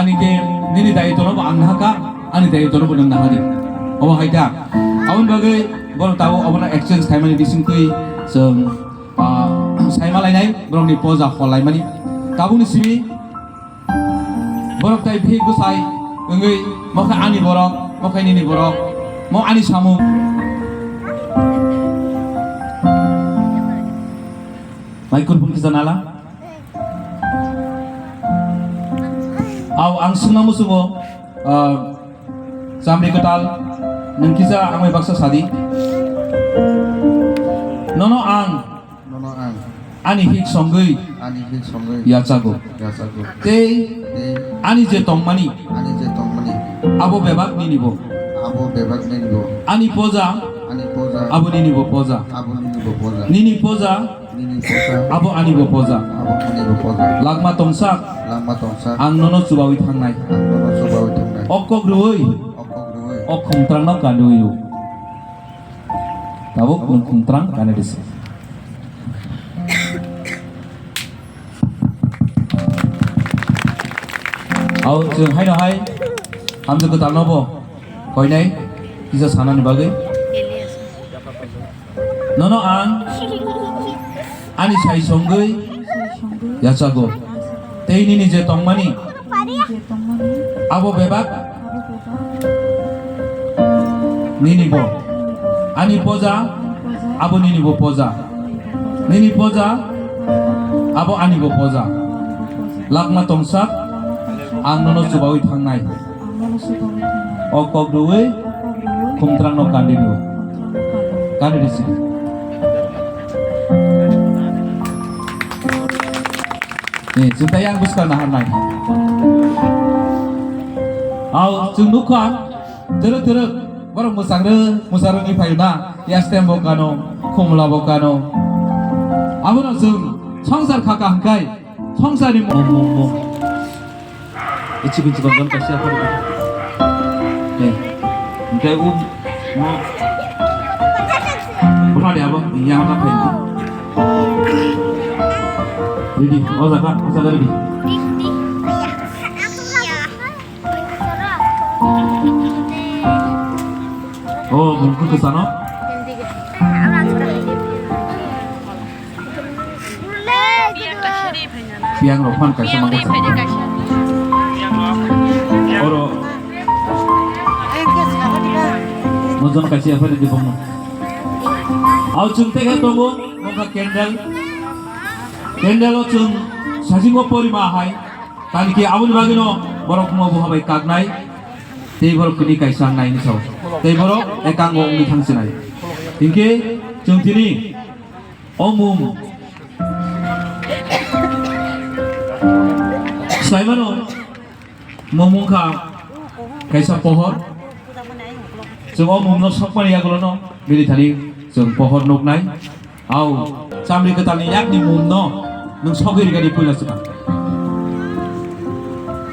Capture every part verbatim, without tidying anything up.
Ani ke nini daitwno bo ang nahaka, ani daitwno bo nwng nahadi. Obo hai ta. Aboni bagwi borok tabuk obono exchange khaimani bisingtwi chwng, ah, saima lainai, borokni poja hor laimani. Tabukni simi borok tai bihik bwsai wngwi, mokhe ani borok, mokhe nini borok, mo ani samung. Microphone kisa nala. Au, ang swngna muchungo, ah, Chamri kwtal, nwng kisa ang bai baksa sadi. Nono ang, Nono ang ani hik songwi ani hik songwi yachago. Yachago. Tei Tei ani je tongmani ani je tongmani abo bebak nini bo. Abo bebak nini bo. Ani poja Ani poja abo nini bo poja. Abo nini bo poja. Nini poja Nini poja. Abo ani bo poja. Abo ani bo poja. Langma tongsak Langma tongsak. Ang nono chubawi thangnai. Ang nono chubawi thangnai. O kok rwui. O kok rwui. O khumtrangno kandiwi rw. Tabuk nwng khumtrang kani risi. Au chwng haino hai hamjwk kwtalno bo koinai kisa sanani bagwi. Nono ang ani sai songwi yachago. Tei nini je tongmani abo bebak nini bo. Ani poja abo nini bo poja. Nini poja abo ani bo poja. Langma tongsak ang nono chubawi thangnai. O kok rwui khumtrangno kandi rw. Kandi risi. Ni, chwng tai yang bwskang naharnai. Au, chwng nukha, twrwk twrwk, borok mwsang rw, mwsang rwni phaio na, yastem bo kano, khumla bo kano. Abono chwng songsar kha kaham khai, songsarni mo-, mo-, mo-, mo. Ichi kunchi bangkam kaisa apa itu? Eh, engkai um, mo. Bukan dia apa? Yang apa apa ini? Ready, oh, zakat, oh, zakat ready. Oh, mungkin ke sana. Piang rok phan kaisa mango. Oro. Mojon kaisa apa di bongno. Au chwng tega tongo, mokha candle. Candle o chwng sajingo porima hai. Tani ki aboni bagino borok mo buha bai kaknai. Tei borok kini kaisa nai ni sao. Tei borok ekango ungwi thangsinai. Hinkhe chwng tini O mung. Swlaimano, mung wngkha kaisa pohor. Chwng o mungno sokmani yagulono bini thani chwng pohor nuknai. Au, chamri kwtalni yakni mungno nwng sogwi rigani puila swkang.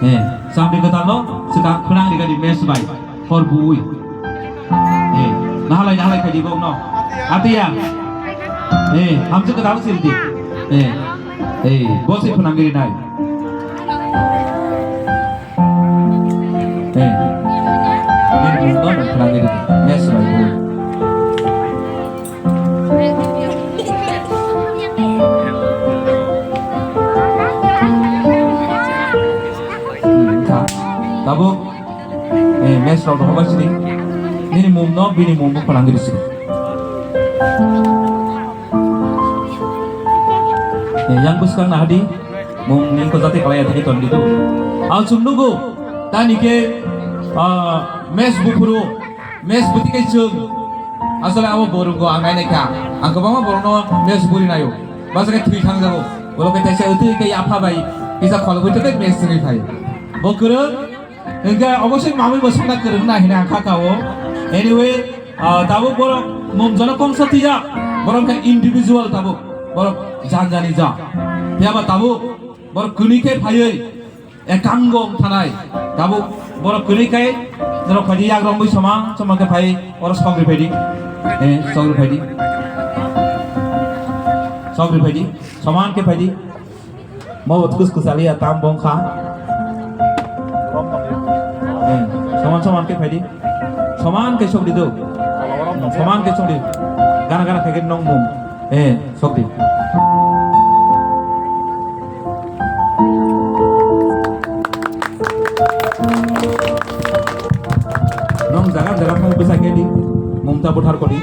He, chamri kwtalno swkang phwnang rigani mes bai. Hor buwi. Eh, nahalai, nahalai khaidi bokno. Atiya. Eh, hamjwk kwtal sildi. Eh, eh, bo se phwnangwi rinai. Eh. Nini mungno nung phwnangwi ridi. Yes, bai buwi. Hmm, wngkha. Tabuk, eh, match rok rohorbai sini. Nini mungno, bini mungbo phwnangwi rw sini. Eh, yang bwskang nahadi, mung nini ko jate kalai atike tondi tu. Ang chwng nugo, tani ke, ah, match buphuru. Mes bwtwi khe chwng. Asole abo borok go ang nainai kha. Ang kwbangma borokno mes buri naio. Basa khe thwi thangjago. Borok khe teisa wtwi khe yapha bai kisa kholobwi tei mes chwngwi phaio. Bo kwrwng hwnkhe obosoi mamwi bo sakna kwrwng na hina ang kha kao. Anyway, ah, tabuk borok mumjano kongsa twijak. Borok khe individual tabuk. Borok jan jani ja. Phiya ba tabuk borok kwnwi khe phaiwi. Ekango wng thanai. Tabuk borok kwrwi kai, norok phaidi yagrong bai somang, somang khe phai, oro sogri phaidi. Eh, sogri phaidi. Sogri phaidi. Soman khe phaidi. Mo bo tkus kwchaliya tam bong kha. Soman soman khe phaidi. Soman khe sokdi do. Soman khe sokdi. Gana gana khe nong mung. Eh, sokdi. Nong jaga jaga thang bwsa khe di. Mungta buthar kodi.